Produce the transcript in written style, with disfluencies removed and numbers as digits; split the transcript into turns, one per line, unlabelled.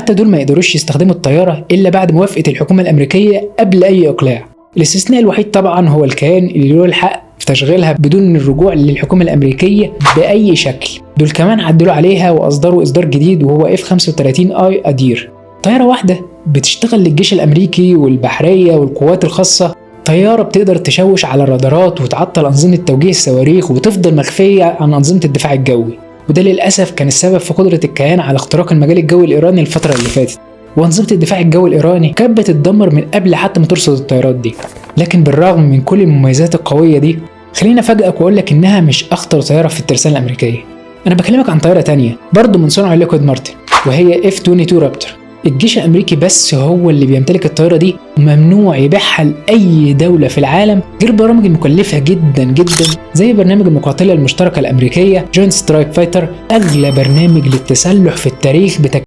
حتى دول ما يقدروش يستخدموا الطيارة الا بعد موافقة الحكومة الامريكية قبل اي اقلاع. الاستثناء الوحيد طبعا هو الكيان اللي له الحق في تشغيلها بدون الرجوع للحكومة الأمريكية بأي شكل. دول كمان عدلوا عليها وأصدروا إصدار جديد وهو F-35I أدير. طيارة واحدة بتشتغل للجيش الأمريكي والبحرية والقوات الخاصة. طيارة بتقدر تشوش على الرادارات وتعطل أنظمة توجيه الصواريخ وتفضل مخفية عن أنظمة الدفاع الجوي. وده للأسف كان السبب في قدرة الكيان على اختراق المجال الجوي الإيراني الفترة اللي فاتت. وأنظمة الدفاع الجوي الإيراني كانت بتتدمر من قبل حتى ما ترصد الطيارات دي. لكن بالرغم من كل المميزات القوية دي، خلينا أفاجئك وأقول لك إنها مش أخطر طيارة في الترسانة الأمريكية. أنا بكلمك عن طيارة تانية برضه من صنع لوكهيد مارتن، وهي F-22 رابتر. الجيش الأمريكي بس هو اللي بيمتلك الطيارة دي، وممنوع يبيعها لأي دولة في العالم غير برامج مكلفة جدا جدا زي برنامج المقاتلة المشتركة الأمريكية جوينت سترايك فايتر، أغلى برنامج للتسلح في التاريخ.